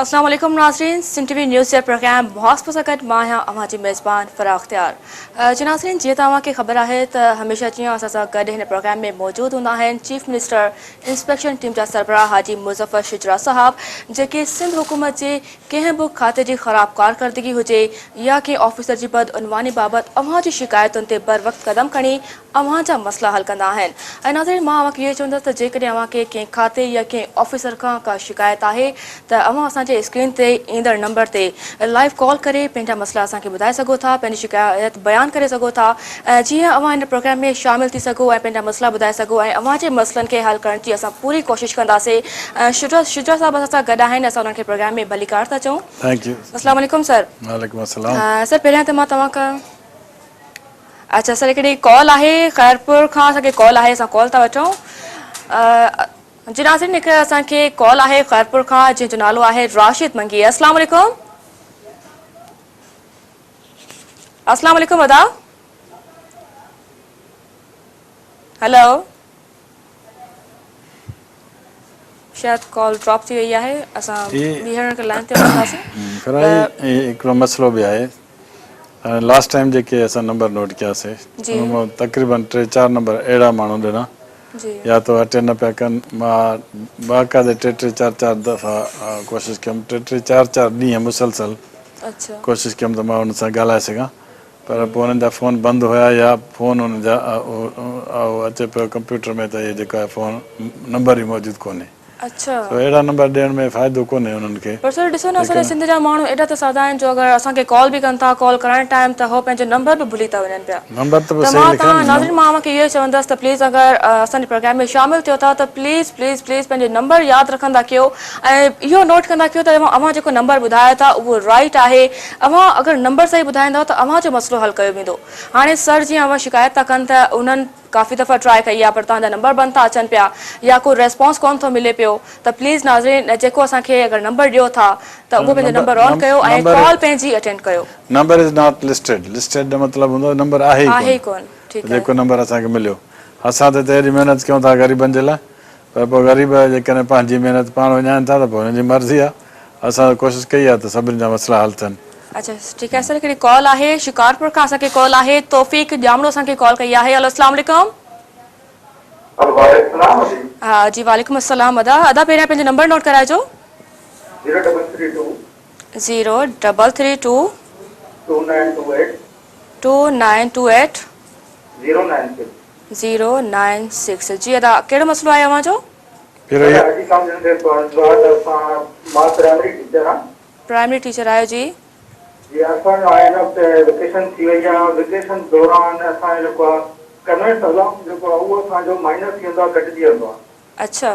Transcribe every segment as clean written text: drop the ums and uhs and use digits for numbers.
اسلام عليڪم ناظرين سنڌ ٽي وي نيوز جي پروگرام محاسبو سان گڏ مان آهيان اوهان جي ميزبان فرح اختيار جي ناظرين جيئن ته اوهان کي خبر آهي ته هميشه جيئن اسان سان گڏ هن پروگرام ۾ موجود هوندا آهن چيف منسٽر انسپيڪشن ٽيم جا سربراهه حاجي مظفر شجرا صاحب جيڪي سنڌ حڪومت جي ڪنهن به کاتي جي خراب ڪارڪردگي هجي يا ڪنهن آفيسر جي بدعنواني بابت اوهان جي شڪايتن تي بروقت قدم کڻي اوهان جا مسئلا حل ڪندا آهن ۽ ناظرين مان اوهان کي اهو چوندس ته جيڪڏهن اوهان کي ڪنهن کاتي يا ڪنهن آفيسر کان ڪا شڪايت آهي ته اوهان اسان جي اسڪرين تي ايندڙ نمبر تي لائيو ڪال ڪري پنهنجا مسئلا اسان کي ٻڌائي سگهو ٿا پنهنجي شڪايت بيان ڪري سگهو ٿا ۽ جيئن اوهان هن پروگرام ۾ شامل ٿي سگهو ۽ پنهنجا مسئلا ٻڌائي سگهو ۽ اوهان جي مسئلن کي حل ڪرڻ جي اسان پوري ڪوشش ڪنداسي ۽ شجرا شجرا صاحب اسان سان گڏ آهن اسان انهن کي پروگرام ۾ ڀليڪار ٿا چئون thank you السلام عليڪم سر. وعليڪم السلام. سر پهريان ته مان توهان کان اڇا سر هڪڙي ڪال آهي خيرپور کان اسان کي ڪال آهي اسان ڪال ٿا وٺون جي ناظرين هڪ اسان کي ڪال آهي خيرپور کان جنهن جو نالو آهي راشد منگي السلام عليڪم السلام عليڪم ادا هلو شايد ڪال ڊراپ ٿي وئي آهي اسان ٻيهر ان کي لائن تي وٺنداسين. هي هڪڙو مسئلو به آهي هاڻي لاسٽ ٽائيم جيڪي اسان نمبر نوٽ ڪياسي ان مان تقريبن ٽي چار نمبر اهڙا ماڻهو ڏنا يا ته اٽينڊ نه پيا ڪن مان باقاعدي ٽي ٽي چار چار دفعا ڪوشش ڪيم ٽي ٽي چار چار ڏينهن مسلسل ڪوشش ڪيم ته مان ان سان ڳالهائي سگهان پر پوء انهن جا فون بند هيا يا فون انهن جا اچي پيو ڪمپيوٽر ۾ ته هي جيڪو آهي فون نمبر ئي موجود ڪونهي سو اهڙا نمبر ڏيڻ ۾ فائدو ڪونهي انهن کي. پر سر ڏسو نه اسان جا سنڌ جا ماڻهو ايڏا ته سادا آهن جو اگر اسان کي ڪال به ڪن ٿا ڪال ڪرائڻ ٽائيم ته هو پنهنجو نمبر به ڀلي ٿا وڃن پيا نمبر ته ته مان توهان ناظرين مان اوهان کي اهو ئي چوندس ته پليز اگر اسان جي پروگرام ۾ شامل ٿيو ٿا ته پليز پليز پليز پنهنجو نمبر ياد رکندا ڪيو ۽ اهو نوٽ ڪندا ڪيو ته اوهان جيڪو نمبر ٻڌايو ٿا اهو رائيٽ آهي اوهان اگر نمبر صحيح ٻڌائيندؤ ته اوهان جو مسئلو حل ڪيو ويندو. هاڻي سر جيئن اوهان شڪايت ٿا ڪن ته انهن ڪافي دفعا ٽرائي ڪئي آهي پر توهان جا نمبر بند ٿا اچن پيا يا ڪو ريسپانس ڪونه ٿو ملي پيو ته پليز ناظرين جيڪو اسان کي اگر نمبر ڏيو ٿا ته اهو پنهنجو نمبر آن ڪيو ۽ ڪال پنهنجي اٽينڊ ڪيو. Number is not listed listed جو مطلب هوندو نمبر آهي ئي ڪونه جيڪو نمبر اسان کي مليو اسان ته هتي ايڏي محنت ڪيون ٿا غريبن جي لاء پر پوء غريب جيڪڏهن پنهنجي محنت پاڻ وڃائن ٿا ته پوء انهن جي مرضي آهي. اسان ته ڪوشش ڪئي آهي ته سڀني جا مسئلا حل ٿين. اڇا ٺيڪ آهي سر هڪڙي ڪال آهي شڪارپور کان اسان کي ڪال آهي توفيق ڄامڙو اسان کي ڪال ڪئي آهي هلو اسلام عليڪم. هلو وعليڪم السلام جي. ها جي وعليڪم السلام ادا ادا پهريان پنهنجو نمبر نوٽ ڪرائجو. Zero double three two. Zero double three two. Two nine two eight. Two nine two eight. Zero nine six. Zero nine six جي ادا ڪهڙو مسئلو آهي اوهان جو. ادا حاجي صاحب جن کي عرض آهي ته اسان مان پرائمري ٽيچر آهيان. پرائمري ٽيچر آهيو جي. جي اسان جو هن وقت ويڪيشن ٿي وئي آهي ويڪيشن دوران اسان جو جيڪو آهي ڪنوينس الائونس جيڪو آهي اهو اسان جو مائنس ٿي ويندو آهي گهٽجي ويندو آهي. اڇا.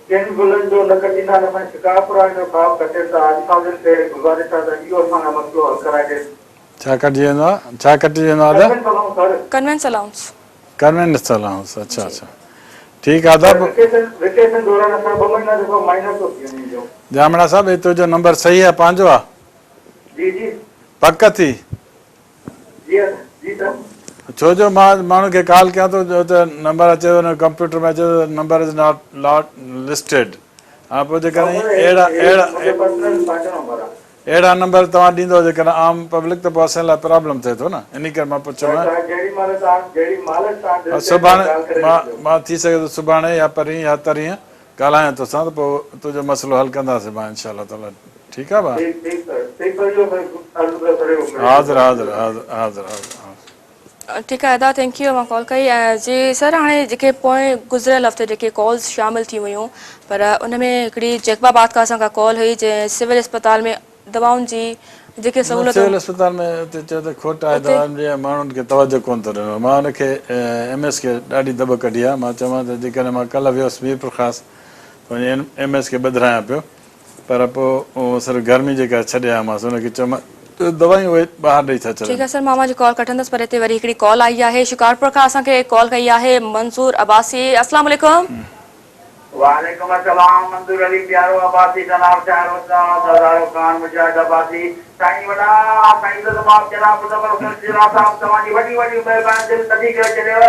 ڪن گلن جو نه ڪٽيندا آهن اسان شڪارپور وارن جو صاحب ڪٽين ٿا حاجي صاحب جن کي گذارش آهي ته اهو اسان جو مسئلو حل ڪرائي ڏين. ڇا ڪٽجي ويندو آ ڇا ڪٽجي ويندو آ ادا. Conveyance allowance sir. Conveyance allowance. Conveyance allowance اڇا اڇا ٺيڪ آ ادا. ويڪيشن ويڪيشن دوران اسان ٻه مهينا جيڪو مائنس ٿو ٿي وڃي پيو. ڄامڙا صاحب هي تنهنجو نمبر صحيح آ پنهنجو آ. جي جي. پڪ ٿي. جي جي سر. ڇو جو مان ماڻهن کي ڪال ڪيان ٿو جو ته نمبر اچي ٿو نه ڪمپيوٽر ۾ اچي ٿو number is not lot listed هاڻ پوء جيڪڏهن اهڙا اهڙا اهڙا نمبر توهان ڏيندو جيڪڏهن عام پبلڪ ته پوء اسان لاء پرابلم ٿئي ٿو نه انهي ڪري مان پڇيو سڀاڻي مان ٿي سگهي ٿو سڀاڻي يا پرين يا ترين ڳالهايان توسان ته پوء تنهنجو مسئلو حل ڪنداسين ڀاء انشاء الله تعالي ٺيڪ آ ڀاء حاضر حاضر حاضر حاضر حاضر. ٺيڪ آهي ادا thank you اوهان ڪال ڪئي ۽ جي سر هاڻي جيڪي پوئين گذريل هفتي جيڪي ڪالز شامل ٿي هيون پر ان ۾ هڪڙي جيڪب آباد کان اسان کان ڪال هئي جنهن سول اسپتال ۾ دوائن جي جيڪي سهولتون سول اسپتال ۾ اتي چيو ته کوٽ آهي دوائن جي ۽ ماڻهن کي توجه ڪونه ٿو ڏنو مان ان کي ايم ايس کي ڏاڍي دٻ ڪڍي آهي مان چيومانس ته جيڪڏهن مان ڪلهه ويس ميرپورخاص ته وڃي ايم ايس کي ٻڌرايان پيو پر پوء صرف گرمي جي ڪري ڇڏي آيومانس. هن کي چيم ته دوائيون اهي ٻاهر ڏئي ٿا ٺيڪ ڇڏن. آهي سر مان اوهان جي ڪال ڪٽندس پر هتي وري هڪڙي ڪال آئي آهي شڪارپور کان اسان کي ڪال ڪئي آهي منظور عباسي السلام عليڪم. وعليڪم السلام منظور علي پيارو عباسي تناب شاعر استاد هزارو خان مجاهد عباسي سائين وڏا سائين عزت مآب جناب مظفر حسين شيرا صاحب توهان جي وڏي وڏي مهرباني دل نٿي ڪري ڇڏيو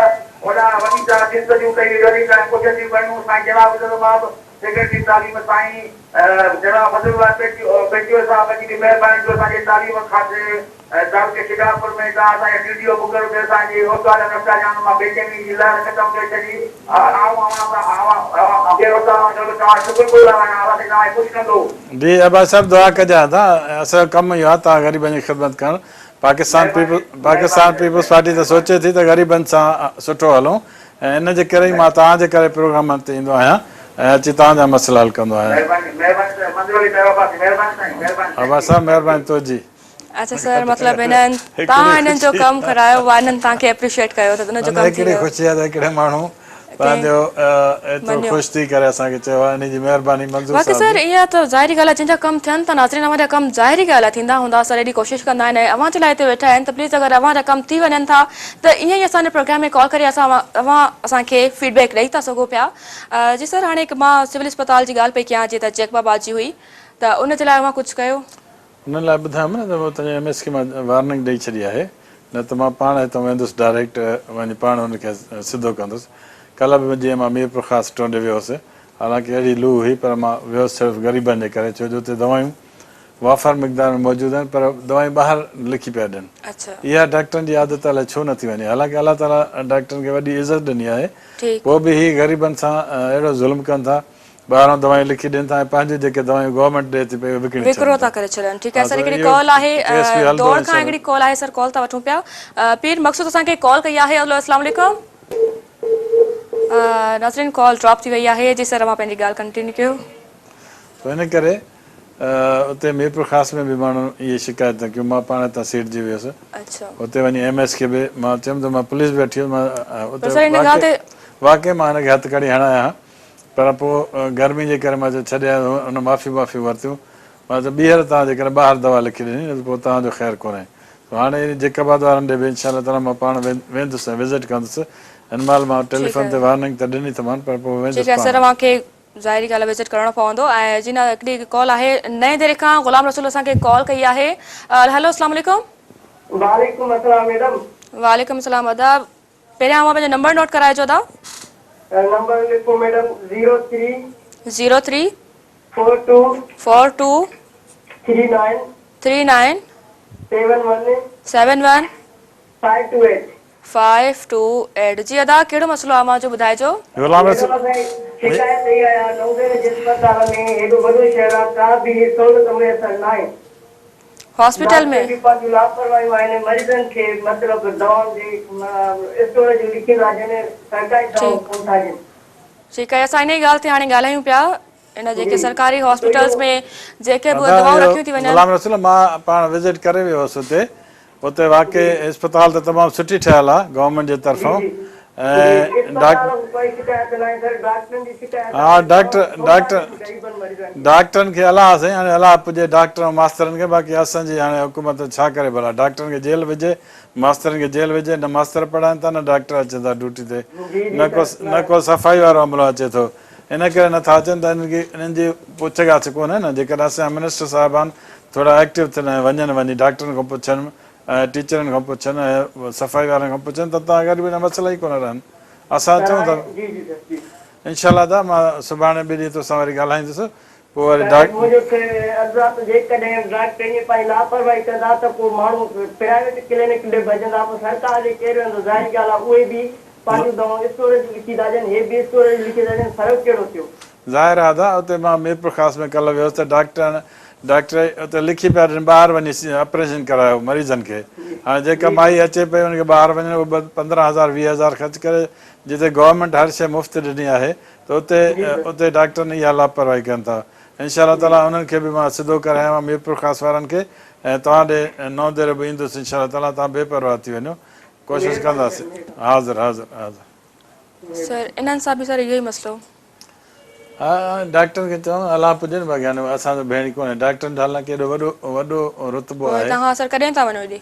وڏا وڏي توهان جستجو ڪئي وڏي توهان ڪوشش ڪيون سائين جناب عزت مآب. سيڪريٽري تعليم سائين جناب فضل الله پيچوهي صاحب جي به مهرباني جو اسان جي تعليم کاتي تعلقي شڪارپور ۾ تان اسان جي ڊي ڊي او مقرر ٿي اسان جي اوطاق نفسا جان مان بيچيني جي لهر ختم ڪري ڇڏي. آئون اوهان سان اوهان ڀيرو توهان جو توهان شڪر گذار آهيان الله سائين توهان کي خوش ڪندو. جي عباسي صاحب دعا ڪجان ادا اسان جو ڪم اهو آهي توهان غريبن جي خدمت ڪرڻ پاڪستان پاڪستان پيپلز پارٽي ته سوچي ٿي ته غريبن سان سٺو هلون ۽ ان جي ڪري ئي مان توهان جي ڪري پروگرامن تي ايندو آهيان ۽ اچي توهان جا مسئلا حل ڪندو آهيان. عباسي صاحب مهرباني توجي. اڇا سر مطلب هنن توهان هنن جو ڪم ڪرايو وا هنن توهان کي اپريشيئيٽ ڪيو ته ان جو ڪم ٿي هڪڙي ويو. خوشي آهي ته هڪڙي ماڻهو پنهنجو ايترو خوش ٿي ڪري اسان کي چيو آهي انهي جي مهرباني منظور باقي صاحب سر جي. اها ته ظاهري ڳالهه آهي جنهن جا ڪم ٿين ٿا ناظرين اوهان جا ڪم ظاهري ڳالهه آهي ٿيندا هوندا سر ايڏي ڪوشش ڪندا آهن ۽ اوهان جي لاء هتي ويٺا آهن ته پليز اگر اوهان جا ڪم ٿي وڃن ٿا ته ائين ئي اسان جي پروگرام ۾ ڪال ڪري اسان اوهان اسان کي فيڊ بيڪ ڏئي ٿا سگهو پيا جي سر هاڻي هڪ مان سول اسپتال جي ڳالهه پئي ڪيان جيئن ته جيڪب آباد جي هئي ته ان جي لاء اوهان ڪجهه ڪيو؟ انهن لاء ٻڌايم نه ته اتان جي ايم ايس کي مان وارننگ ڏئي ڇڏي آهي نه ته مان پاڻ هتان ويندس ڊائريڪٽ وڃي پاڻ ان کي سڌو ڪندس. ڪلهه به جيئن مان ميرپورخاص ٽونڊي ويو هوس حالانڪه اهڙي لوهه هئي پر مان ويس صرف غريبن جي ڪري ڇو جو اتي دوايون وافر مقدار ۾ موجود آهن پر دوايون ٻاهر لکي پيا ڏين. اها ڊاڪٽرن جي عادت الائي ڇو نه ٿي وڃي حالانڪه الله تعاليٰ ڊاڪٽرن کي وڏي عزت ڏني آهي پوء به هي غريبن سان اهڙو ظلم ڪن ٿا. ٻاهران دوائون لکي ڏين ٿا ۽ پنهنجون جيڪي دوائون گورنمينٽ ڏئي ٿي پئي اهي وڪڻي وڪرو ڇڏين ٿا ٿا. ڪري ڇڏن. ٺيڪ ها آهي سر ته هڪڙي اهو ڪال آهي ڪيس به هلندو دوڙ کان انشاء الله. هڪڙي ڪال آهي سر ڪال ٿا وٺون پيا پير مقصود اسان کي ڪال ڪئي آهي هلو اسلام عليڪم ناظرين ڪال ڊراپ ٿي وئي آهي جي سر اوهان پنهنجي ڳالهه ڪنٽينيو ڪيو. ته ان ڪري اتي ميرپورخاص ۾ به ماڻهن اهي شڪايتون ڪيون مان پاڻ هتان سيڙجي ويس اتي وڃي ايم ايس کي به مان چيم ته مان پوليس به وٺي ويس مان پر اتي سر ان ڳالهه تي واقعي مان هن کي هٿ ڪڙي هڻايان ها پر پوء گرمي جي ڪري مان چيو ڇڏي آيس، هن معافيون ٻافيون ورتيون. مان چيو ٻيهر توهان جيڪڏهن ٻاهر دوا لکي ڏني نه ته پوء توهان جو خير ڪونهي. سو هاڻي جيڪب آباد وارن ڏي به انشاء الله تعاليٰ مان پاڻ ويندس ۽ وزٽ ڪندس. هن مهل مان ٽيليفون تي وارننگ ته ڏني اٿمان پر پوء ويندس ٺيڪ آهي پاڻ. سر اوهان کي ظاهري ڳالهه آهي وزٽ ڪرڻو پوندو ۽ جي نه هڪڙي ڪال آهي نئين ديري کان غلام رسول اسان کي ڪال ڪئي آهي هلو اسلام عليڪم. وعليڪم السلام ميڊم. وعليڪم السلام ادا پهريان اوهان پنهنجو نمبر نوٽ ڪرائجو ادا. نمبر لکو madam zero three. Zero three. Four two. Four two. Three nine. Three nine. Seven one. Seven one. Five two eight. Five two eight جي ادا ڪهڙو مسئلو آهي اوهان جو ٻڌائجو. غلام رسول. ميڊم اسان جي شڪايت اها آهي نئون جي اسپتال ۾ هيڏو وڏو شهر آهي ڪا به سهولت ميسر ناهي. هاسپيٽل ۾. ڊاڪٽرن جون پنهنجون لاپرواهيون آهن مريضن کي مطلب دوائن جي اسٽور جون لکي ٿا ڏين سرڪاري دوائون ڪونه ٿا ڏين. ٺيڪ آهي اسان انهي ڳالهه تي هاڻي ڳالهايون پيا ان جيڪي سرڪاري هاسپيٽلز ۾ جيڪي به ادا دوائون اهو رکيون ٿي وڃن. غلام رسول مان پاڻ وزٽ ڪري ويو هوس اتي اتي واقعي اسپتال ته تمام سٺي ٺهيل آ گورنمينٽ جي طرفان ۽ ها ڊاڪٽر ڊاڪٽر ڊاڪٽرن کي الله سائين هاڻي الله پڄي ڊاڪٽر ۽ ماسترن کي باقي اسان جي هاڻي حڪومت ڇا ڪري ڀلا ڊاڪٽرن کي جيل وجهي ماسترن کي جيل وجهي نه ماستر پڙهائن ٿا نه ڊاڪٽر اچن ٿا ڊيوٽي تي نه ڪو نه ڪو صفائي وارو عملو اچي ٿو ان ڪري نه ٿا اچن ته انهن کي انهن جي پڇ ڳاڇ ڪونهي نه جيڪڏهن اسان جا منسٽر صاحبان ٿورا ايڪٽو ٿين ۽ وڃن وڃي ڊاڪٽرن کان پڇن ۽ ٽيچرن کان پڇن ۽ صفائي وارن کان پڇن ته تان غريبن جا مسئلا ئي ڪونه رهن اسان چئون ٿا انشاء الله ادا مان سڀاڻي ٻئي ڏينهن توسان وري ڳالهائيندس پوء وري صاحب منهنجو عرض آ ته جيڪڏهن ڊاڪٽر ائين پنهنجي لاپرواهي ڪندا ته پوء ماڻهو پرائيويٽ ڪلينڪ ڏي ڀڄندا پوء سرڪار ڏي ڪير ويندو ظاهري ڳالهه آ اهي به پنهنجون دوائون اسٽور جون لکي ٿا ڏين هي به اسٽور جون لکي ٿا ڏين فرق ڪهڙو ٿيو. ظاهر آ ادا اتي مان ميرپورخاص ۾ ڪلهه ويس ته ڊاڪٽر ڊاڪٽر اتي لکي پيا ڏين ٻاهر وڃي آپريشن ڪرايو مريضن کي هاڻي جيڪا مائي اچي پئي ان کي ٻاهر وڃڻ اهو 15 هزار 20 هزار خرچ ڪري جتي گورنمينٽ هر شيء مفت ڏني آهي ته اتي اتي ڊاڪٽرن اها لاپرواهي ڪن ٿا انشاء الله تعالي انهن کي به مان سڌو ڪري آيو آهيان ميرپورخاص وارن کي ۽ توهان ڏي نئون ديرو به ايندس انشاء الله تعالي توهان بي پرواهه ٿي وڃو ڪوشش ڪنداسين حاضر حاضر حاضر. سر انهن سان به سر اهو ئي مسئلو. ها ڊاڪٽرن کي چوندم الله پڄين باقي هاڻي اسان جو ڀيڻ ڪونهي ڊاڪٽرن جو حالانڪه ايڏو وڏو وڏو رتبو پوء آهي. توهان سر ڪڏهن ٿا وڃو ايڏي.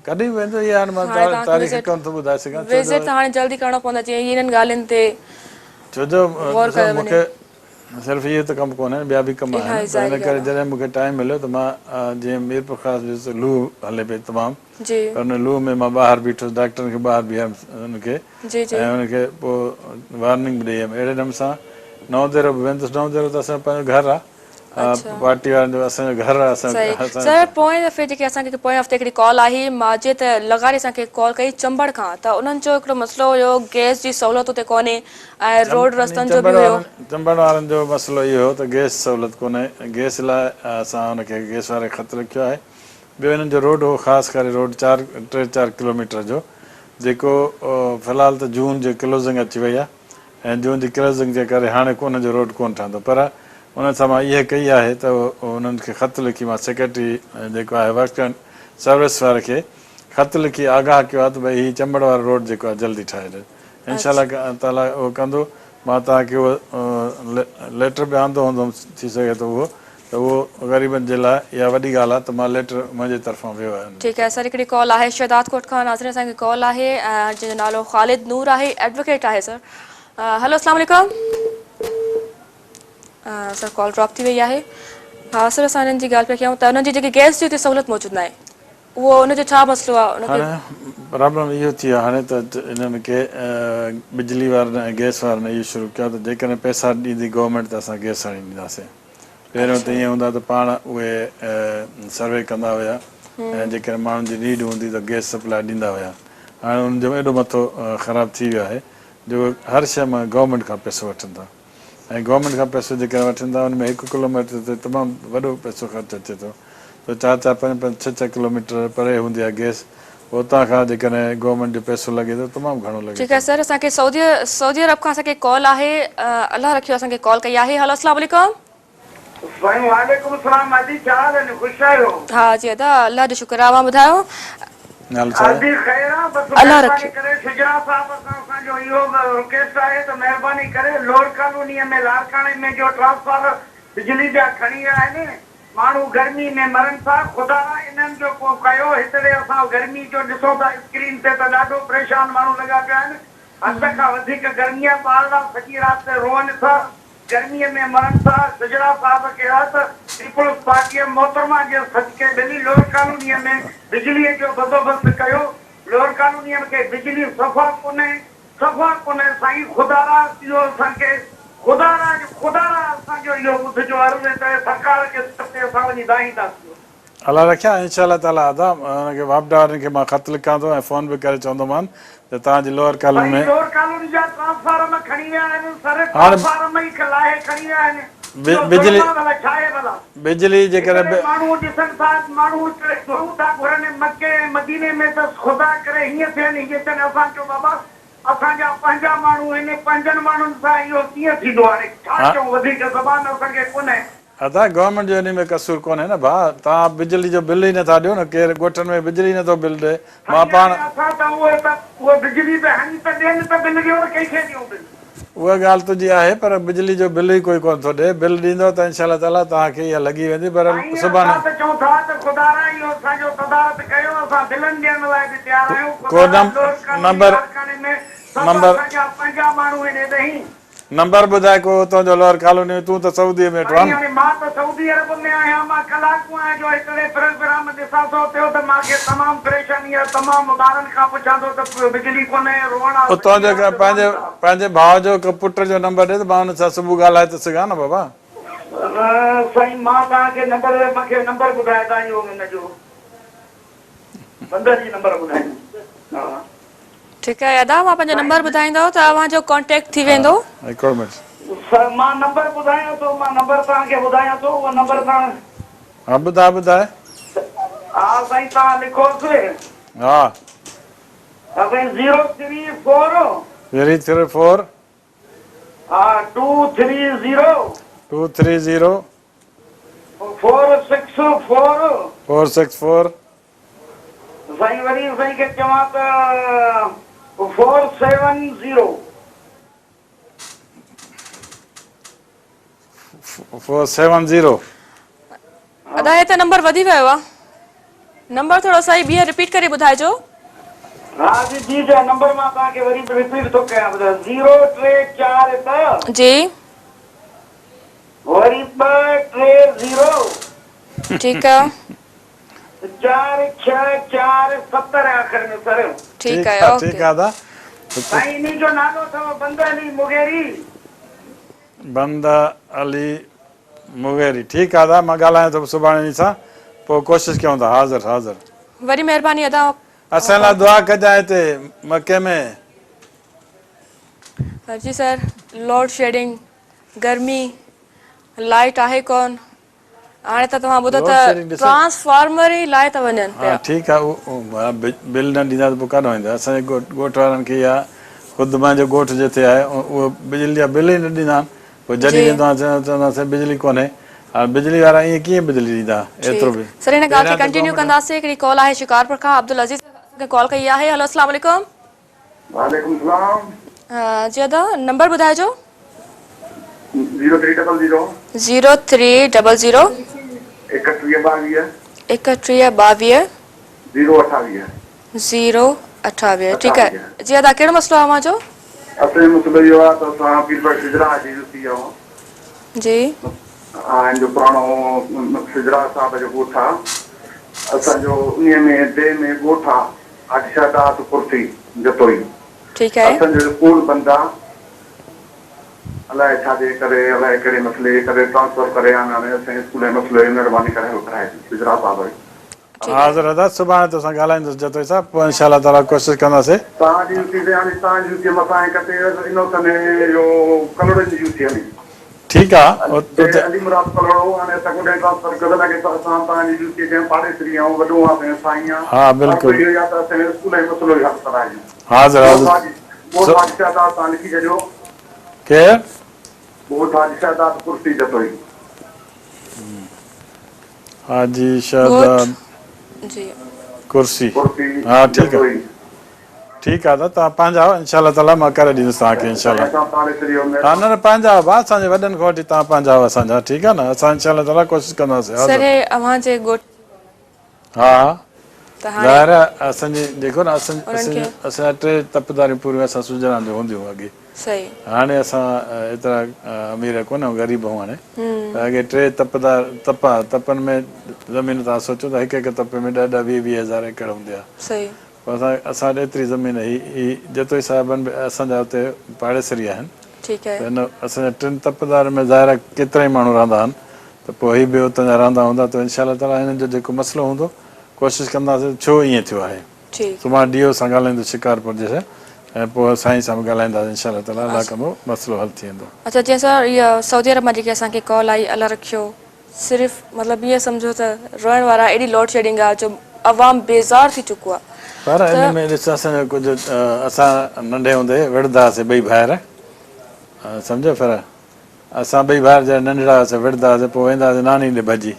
ڪڏهن به ويندو اها هاڻي مان تاريخ ڪونه ٿو ٻڌائي سگهان ڇو جو. وزٽ ته هاڻي جلدي ڪرڻو پوندو جيئن انهن ڳالهين تي ڇو جو غور ڏسو ڪيو مون وڃي. کي صرف اهو ته ڪم ڪونهي ٻيا به ڪم آهن اها ته ان ظاهري ڪري ڳالهه آهي. جڏهن مون کي ٽائيم مليو ته مان جيئن ميرپورخاص ويس لوهه هلي پئي تمام جي. پر ان لوهه ۾ مان ٻاهر بيٺس ڊاڪٽرن کي ٻاهر بيهاريم ان کي جي جي. ۽ ان کي پوء وارننگ به ڏئي آيم اهڙي نموني سان نئون ديرو به ويندس نئون ديرو ته اسان جو پنهنجو گهر آ پارٽي وارن جو اسان جو گهر آ اسان صحيح سر پوئين دفعي جيڪي اسان کي پوئين هفتي هڪڙي ڪال آئي ماجد لغاري اسان کي ڪال ڪئي چمبڙ کان ته انهن جو هڪڙو مسئلو هيو گئس جي سهولت اتي ڪونهي ۽ روڊ رستن جو به هيو. چمبڙ وارن جو مسئلو اهو هو ته گئس سهولت ڪونهي گئس لاء اسان ان کي گئس واري کي خط لکيو آهي ٻيو انهن جو روڊ هو خاص ڪري روڊ چار ٽي چار ڪلوميٽر جو جيڪو في الحال ته جون جي ڪلوزنگ اچي وئي آهي ۽ جون جي ڪلوزنگ جي ڪري هاڻي ڪو انهن جو روڊ ڪونه ٺهندو پر انهن سان مان اها ڪئي آهي ته انهن کي خط لکي مان سيڪريٽري جيڪو آهي ورڪس اينڊ سروس واري کي خط لکي آگاهه ڪيو آهي ته ڀئي هي چمبڙ وارو روڊ جيڪو آهي جلدي ٺاهي ڏيو انشاء الله تعالي اهو ڪندو مان توهان کي اهو ليٽر به آندو هوندم ٿي سگهي ٿو اهو ته اهو غريبن جي لاء اها وڏي ڳالهه آهي ته مان ليٽر منهنجي طرفان ويو آهي. ٺيڪ آهي سر هڪڙي ڪال آهي شهدادڪوٽ کان ناظرين اسان کي ڪال آهي جنهن جو نالو خالد نور آهي ايڊووڪيٽ آهي سر هلو اسلام عليڪم سر ڪال ڊراپ ٿي وئي آهي ها سر اسان انهن جي ڳالهه پيا ڪيون ته انهن جي جيڪي گئس جي اتي سهولت موجود ناهي اهو ان جو ڇا مسئلو آهي ان کي هاڻي پرابلم اهو ٿي ويو هاڻي ته انهن کي بجلي وارن ۽ گئس وارن اهو شروع ڪيو ته جيڪڏهن پئسا ڏيندي گورنمينٽ ته اسان گئس هڻي ڏينداسين پهريون ته ائين هوندا ته پاڻ اهي سروي ڪندا هيا ۽ جيڪڏهن ماڻهن جي نيڊ هوندي ته گئس سپلاء ڏيندا هيا هاڻي انهن جو ايڏو مٿو خراب ٿي ويو آهي جو هر شيء مان گورنمينٽ کان پئسو وٺن ٿا ۽ گورنمينٽ کان پئسو جيڪڏهن وٺن ٿا ان ۾ هڪ ڪلوميٽر تي تمام وڏو پئسو خرچ اچي ٿو ته چار چار پنج پنج ڇهه ڇهه ڪلوميٽر پري هوندي آهي گئس اتان کان جيڪڏهن گورنمينٽ جو پئسو لڳي ٿو تمام گهڻو لڳي ٺيڪ آهي ٿو. سر اسان کي سعودي سعودي عرب کان اسان کي ڪال آهي الله رکيو اسان کي ڪال ڪئي آهي هلو اسلام عليڪم. سائين وعليڪم السلام ادي ڇا حال آهن خوش آهيو. ها جي ادا الله جو شڪر آهي اوهان ٻڌايو. حال ڇا آهي. ادي خير آ بس الله مهرباني رکيو. ڪري شجرا صاحب سان اسان جو اهو به رڪيسٽ آهي ته مهرباني ڪري لوئر ڪالوني ۾ لاڙڪاڻي ۾ جو ٽرانسفارر بجلي جا کڻي ويا آهن ماڻهو گرمي ۾ مرن ٿا خدارا انهن جو ڪو ڪيو هتڙي اسان گرمي جو ڏسون ٿا اسڪرين تي ته ڏاڍو پريشان ماڻهو لڳا پيا آهن حد کان وڌيڪ گرمي آهي ٻارڙا سڄي رات روئن ٿا گرمي ۾ مرن ٿا شجرا صاحب کي آ ته پيپلز پارٽيء محترمه جي صدقي ٻلي لوئر ڪالونيء ۾ بجليء جو بندوبست ڪيو لوئر ڪالونيء کي بجلي صفا ڪونهي صفا ڪونهي سائين خدارا اهو اسان کي خدارا جو خدارا اسان جو اهو ٻڌجو عرض ته سرڪار جي سر تي اسان وڃي دانهينداسين. الله رکيا انشاء الله تعالي ادا ان کي واپڊا وارن کي مان خط لکان ٿو ۽ فون به ڪري چوندومان ته توهان جي لوئر ڪالوني سائين ۾ لوئر ڪالوني جا ٽرانسفارم کڻي ويا آهن سر هاڻي ٽرانسفارم ئي لاهي کڻي ويا آهن اهو بجلي ظلم آ ڀلا ڇا آهي ڀلا بجلي جيڪڏهن هڪڙي ماڻهو ڏسن ٿا ماڻهو هڪڙي دعائون ٿا گهرن مڪي ۽ مديني ۾ ته خدا ڪري هيئن ٿين هيئن ٿين اسان چيو بابا اسان جا پنهنجا ماڻهو آهن پنهنجن ماڻهن سان اهو ڪيئن ٿيندو هاڻي ڇا چئون وڌيڪ زبان اسان کي ڪونهي. ادا گورنمينٽ جو انهي ۾ قصور ڪونهي نه ڀاء توهان بجلي جو بل ئي نٿا ڏيو نه ڪير ڳوٺن ۾ بجلي ئي نٿو بل ڏئي مان سائين پاڻ. هاڻي اسان ته اهي ته اهي بجلي به هڻي ته ڏين ته بل ڏيون نه ڪنهن کي ڏيون بل. اها ڳالهه تنهنجي آهي پر بجلي جو بل ئي ڪوئي ڪونه ٿو ڏئي بل ڏيندو ته انشاء الله تعاليٰ توهان کي اها لڳي ويندي بهرحال سائين سڀاڻي. اسان ته چئون ٿا ته خدارا اهو اسان جو تدارڪ ڪيو اسان بلن ڏيڻ لاء به تيار آهيون ڪو خدارا لوئر ڪالوني نمبر لاڙڪاڻي ۾ سڀ نمبر. اسان جا پنهنجا ماڻهو آهن هيڏهين. نمبر ٻڌاء ڪو اتان جو لوئر ڪالوني تون ته سعودي ۾ ويٺو سائين آهين. هاڻي مان ته سعودي عرب ۾ آهيان مان ڪلاڪون آهيان جو هتڙي پروگرام ڏسان ٿو پيو ته مان کي تمام پريشاني آهي تمام ٻارن کان پڇان ٿو ته بجلي ڪونهي روئڻ آ اتان سڄي جو رات روئن پنهنجي ٿا. پنهنجي ڀاء جو ڪو پٽ جو نمبر ڏي ته مان ان سان صبح ڳالهائي ته سگهان نه بابا. سائين مان توهان کي نمبر مان کي نمبر ٻڌايو تان اهو ان جو بندر جي نمبر ٻڌايو ها. ٺيڪ آهي ادا اوهان پنهنجو نمبر ٻڌائيندؤ ته اوهان جو ڪانٽيڪٽ ٿي ويندو. هڪڙو منٽ. سر مان نمبر ٻڌايان ٿو مان نمبر توهان کي ٻڌايان ٿو اهو نمبر توهان. ها ٻڌاء ٻڌاء. ها سائين توهان لکوس. ها. ها سائين zero three four. Zero three four. ها two three zero. Two three zero. Four six four. Four six four. سائين وري سائين کي چوان ته four seven zero. Four seven zero. ادا هي ته نمبر وڌي ويو آ نمبر ٿورو صحيح ٻيهر رپيٽ ڪري ٻڌائجو. ها جي جي جي نمبر مان توهان کي وري به رپيٽ ٿو ڪيان ٻڌايو زيرو ٽي چار ٻه. جي. وري ٻه ٽي زيرو. ٺيڪ آ. چار ڇهه چار 70 آخر ۾ سر. ٺيڪ آهي ٺيڪ اوڪي. آ ادا. سائين انهي جو نالو اٿو بنده علي مغيري. بنده علي مغيري ٺيڪ آ ادا مان ڳالهايان ٿو سڀاڻي انهي سان پوء ڪوشش ڪيون ٿا حاضر حاضر. وڏي مهرباني ادا. اسان لاء دعا ڪجان هتي مڪي ۾. جي سر لوڊ شيڊنگ گرمي لائيٽ آهي ڪون هاڻي ته توهان ٻڌو ته ٽرانسفارمر ئي لاهي ٿا وڃن پيا. ها ٺيڪ آ اهو بل نه ڏيندا ته پوء ڪاڏهون ايندا اسان جي ڳوٺ وارن کي يا خود مانجو ڳوٺ جتي آهي اهو بجلي جا بل ئي نه ڏيندا آهن پوء جڏهن ويندو آهيان چوندا آهن سائين بجلي ڪونهي هاڻي بجلي وارا ائين ڪيئن بجلي ڏيندا ايترو به سر هن ڳالهه کي ڪنٽينيو ڪنداسين هڪڙي ڪال آهي شڪارپور کان عبدالعزيز اسان کي ڪال ڪئي آهي هلو اسلام عليڪم. وعليڪم السلام. جي ادا نمبر ٻڌائجو. Zero three double zero. Zero three double zero. ايڪٽيهه ٻاويهه. ايڪٽيهه ٻاويهه. زيرو اٺاويهه. زيرو اٺاويهه ٺيڪ آهي جي ادا ڪهڙو مسئلو آهي اوهان جو. اسان جو مسئلو اهو آهي ته اسان پير بخش سجرا جي يوسي آهيون. جي. ها هن جو پراڻو سجرا صاحب جو ڳوٺ آهي اسان جو انهي ۾ ديهه ۾ ڳوٺ آهي. حاجي شهداد ڪرسي جتوئي ٺيڪ آهي. اسان جو اسڪول بند آ الائي ڇا جي ڪري الائي ڪهڙي مسئلي جي ڪري ٽرانسفر ڪري آن هاڻي اسان جي اسڪول جو مسئلو آهي مهرباني ڪري حل ڪرائي ڏيو گجرات صاحب آهي. ٺيڪ آهي. حاضر ادا سڀاڻي توسان ڳالهائيندس جتوئي صاحب پوء انشاء الله تعالي ڪوشش ڪنداسي. توهان جي يوسي تي هاڻي توهان جي يوسي مٿان هڪ تي انوسن اهو ڪلهوڙن جي يوسي هلي. ٺيڪ آ اتي. علي مراد ڪلهوڙو هاڻي اسان ڪڏهن ٽرانسفر ڪيو ته لڳي ٿو اسان توهان جي يوسي جي پاڙيسري آهيون وڏو آ اسان جو سائين آ ها فرض بلڪل. اهو ئي آ ته اسان جو اسڪول جو مسئلو ئي حل ڪرائجو. حاضر ڳوٺ حاضر. حاجي ڳوٺ حاجي شهداد توهان لکي ڇڏيو. ڪير؟ ڳوٺ حاجي شهداد ڪرسي جتوئي. حاجي شهداد جي. ڪرسي ڪرسي ها ٺيڪ آ. جتوئي. ٺيڪ آ ته توهان پنهنجا آهيو انشاء الله تعالي مان ڪري ڏيندس توهان کي انشاء الله ها نه نه پنهنجا آهيو ڀاء اسان جي وڏن کان وٺي توهان پنهنجا آهيو اسان جا ٺيڪ آ نه اسان انشاء الله تعالي ڪوشش ڪنداسين سر حاضر هي اوهان جي ڳوٺ جي ها ها ته هاڻي ظاهر آ اسان جي جيڪو نه اسان انهن اسان کي اسان جا ٽي تپداريون پوريون اسان سجران جون هونديون اڳي صحيح هاڻي اسان ايترا امير ڪونه آهيون غريب آهيون هاڻي ته اڳي ٽي تپدار تپا تپن ۾ زمين توهان سوچو ته هڪ هڪ تپي ۾ ڏهه ڏهه ويهه ويهه هزار ايڪڙ هوندي آ صحيح پوء اسان اسان وٽ ايتري زمين هئي، هي جتوئي صاحبن به اسان جا اتي پاڙيسري آهن ٺيڪ آهي. ته هن اسان جا ٽن تپدارن ۾ ظاهر آهي ڪيترائي ماڻهو رهندا آهن ته پوء هي به اتان جا رهندا هوندا ته انشاء الله تعاليٰ هنن جو جيڪو مسئلو هوندو ڪوشش ڪنداسين ته ڇو ائين ٿيو آهي. ٺيڪ. سڀاڻي ڊي او سان ڳالهائيندس شڪارپور جي ۽ پوء سائين سان به ڳالهائينداسين انشاء الله تعاليٰ الله ڪندو مسئلو حل ٿي ويندو. اڇا جي سر اها سعودي عرب مان جيڪي اسان کي ڪال آئي الله رکيو صرف مطلب ائين سمجهو ته روئڻ وارا ايڏي لوڊ شيڊنگ آ جو عوام بيزار ٿي چڪو آ پر ته. ان ۾ ڏس اسان جو ڪجهه اسان ننڍي هوندي وڙهندا هئاسين ٻئي ڀائر سمجهيو پر اسان ٻئي ڀائر جڏهن ننڍڙا هئاسين وڙهندا هئاسين پوء ويندا هئاسين ناني ڏي ڀڄي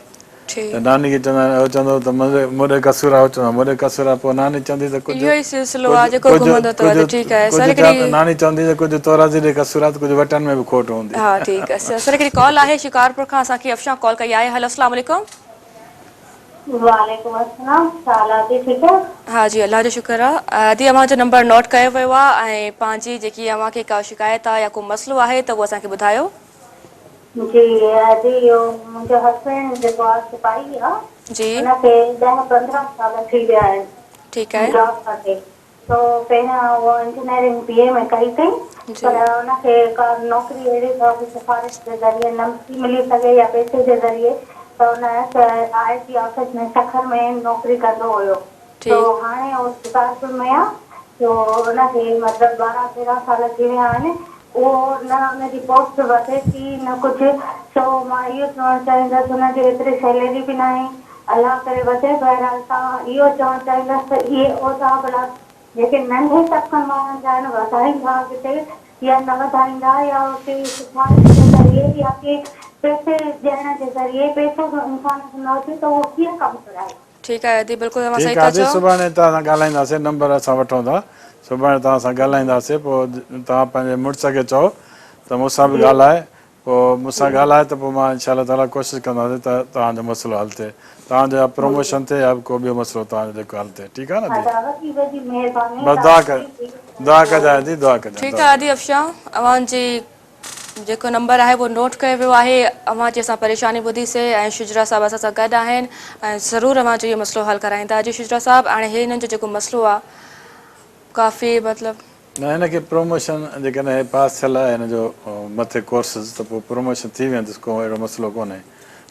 ته ناني کي چوندا هو چوندو هو ته مون ڏي قصور آ هو چوندو هو مون ڏي قصور آ پوء ناني چوندي ته ڪجهه اهو ئي سلسلو آ جيڪو گهمندو ٿو وڃي ٺيڪ آهي سر هڪڙي ناني چوندي ته ڪجهه تورازي ڏي قصور آ ته ڪجهه وٽن ۾ به کوٽ هوندي. ها ٺيڪ آ سر هڪڙي ڪال آهي شڪارپور کان اسان کي افشان ڪال ڪئي آهي هلو اسلام عليڪم. وعليڪم السلام ڇا حال آ ادي ٺيڪ آهيو. ها جي الله جو شڪر آ ادي اوهان جو نمبر نوٽ ڪيو ويو آ ۽ پنهنجي جيڪي اوهان کي ڪا شڪايت آ يا ڪو مسئلو آهي ته اهو اسان کي ٻڌايو. جي ادي اهو منهنجو هسبينڊ جيڪو آ سپاهي آ جي. ان کي ڏهه 15 سال ٿي ويا آهن ٺيڪ آهي. جاب ڪندي سو پهريان اهو انجنيئرنگ بي اي ۾ ڪئي اٿئي جي. پر ان کي ڪا نوڪري اهڙي ڪا به سفارش جي ذريعي نه ٿي ملي سگهي يا پئسي جي ذريعي ته ان آء جي آفيس ۾ سکر ۾ نوڪري ڪندو هيو سو ٺيڪ. هاڻي هو شڪارپور ۾ آ سو ان کي مطلب 12 13 سال ٿي ويا آهن اهو نه ان جي پوسٽ وڌي ٿي نه ڪجهه سو مان اهو چوڻ چاهيندس ان جي ايتري سيلري به ناهي الله ڪري وڌي بهرحال تان اهو چوڻ چاهيندس ته اهي عهدا ڀلا جيڪي ننڍي طبقن وارن جا آهن وڌائيندا اڳتي يا نه وڌائيندا يا ڪي سفارش جي ذريعي يا ڪي پئسي ڏيڻ جي ذريعي پئسو انسان کي نه هجي ته اهو ڪيئن ڪم ڪرائي. ٺيڪ آهي ادي بلڪل اوهان ٺيڪ صحيح آ ٿا ادي چئو. سڀاڻي توهان سان ڳالهائينداسين نمبر اسان وٺون ٿا سڀاڻي توهان سان ڳالهائينداسين پوء توهان پنهنجي مڙس کي چئو ته مون سان به ڳالهائي پوء مون سان ڳالهائي ته پوء مان انشاء الله تعالي ڪوشش ڪنداسين ته توهان جو مسئلو حل ٿئي توهان جو يا پروموشن ٿئي يا ڪو ٻيو مسئلو توهان جو جيڪو حل ٿئي ٺيڪ آ نه ادي ادا وڏي وڏي مهرباني بس دعا ڪ دعا ڪجانء ادي دعا ڪجانء ٺيڪ دعا آ ادي افشان اوهان جي جيڪو نمبر آهي اهو نوٽ ڪيو ويو آهي اوهان جي اسان پريشاني ٻڌي سي ۽ شجرا صاحب اسان سان گڏ آهن ۽ ضرور اوهان جو اهو مسئلو حل ڪرائيندا جي شجرا صاحب هاڻي هي هنن جو جيڪو مسئلو آهي ڪافي مطلب. نه هن کي پروموشن جيڪڏهن هي پاس ٿيل آهي هن جو مٿي ڪورسز ته پوء پروموشن ٿي ويندس ڪو اهڙو مسئلو ڪونهي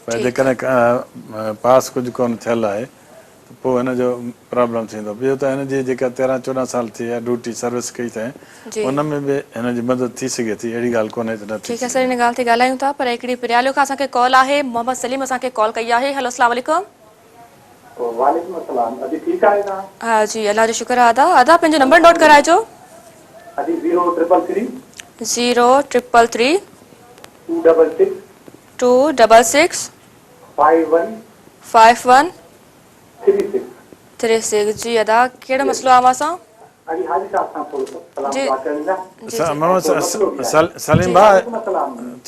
پر جيڪڏهن پاس ڪجهه ڪونه ٿيل آهي ته پوء هن جو پرابلم ٿيندو ٻيو ته هن جي جيڪا 13 14 سال ٿي آهي ڊيوٽي سروس ڪئي اٿائين ان ۾ به هن جي مدد ٿي سگهي ٿي اهڙي ڳالهه ڪونهي ته نه ٿي ٺيڪ آهي سر ان ڳالهه تي ڳالهايون ٿا پر هڪڙي پريالو کان اسان کي ڪال آهي محمد سليم اسان کي ڪال ڪئي آهي هلو اسلام عليڪم. وعليڪم السلام ادي ٺيڪ آهيو توهان. ها جي الله جو شڪر آ ادا ادا پنهنجو نمبر نوٽ ڪرائجو. ادي zero triple three. Zero triple three. Two double six. Two double six. Five one. Five one. Three six. Three six جي ادا ڪهڙو مسئلو آ اوهان سان. ادي حاجي صاحب سان ٿورو سو سلام دعا ڪرڻ ايندا. محمد سليم ڀاء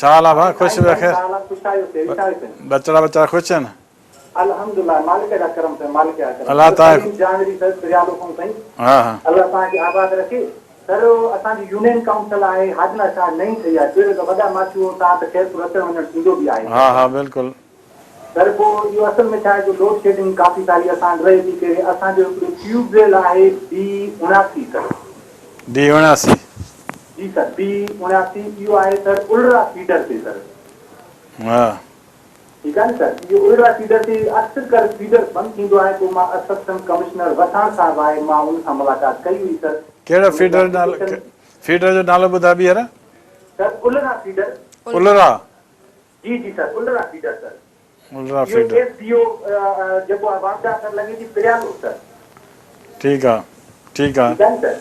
ڇا حال آ ڀاء خوش بخير ٻچڙا ٻچا خوش آهن. الحمدلله مالڪ جا ڪرم سائين مالڪ جا ڪرم الله تعالي سليم جانوري سر پريالو کان سائين ها ها الله توهان کي آباد رکي سر اسان جي يونين ڪائونسل آهي حاجنا شاهه نئين ٺهي آهي پهريون ته وڏا ماڇيون هو توهان ته خيرپور اچڻ وڃڻ ٿيندو به آهي ها ها بلڪل. سر پوء اهو اصل ۾ ڇا آهي جو لوڊ شيڊنگ ڪافي ساري اسان وٽ رهي ٿي ڪري اسان جو هڪڙو ٽيوب ويل آهي ڊي 79 سر. ڊي 79. جي سر ڊي 79 اهو آهي سر الرا فيڊر تي سر. ها. ٺيڪ آهي نه سر اهو الرا فيڊر تي اڪثر ڪر فيڊر بند ٿيندو آهي پوء مان اسسٽنٽ ڪمشنر وساڻ صاحب آهي مان ان سان ملاقات ڪئي هئي سر ڪهڙو فيڊر نالو فيڊر جو نالو ٻڌاء ٻيهر. سر الرا فيڊر. الرا. جي جي سر الرا فيڊر سر. الرا فيڊر. اهو ايس ڊي او جيڪو آهي واپڊا سر لڳي ٿي پريالو سر. ٺيڪ آ ٺيڪ آ. ٺيڪ آ نه سر.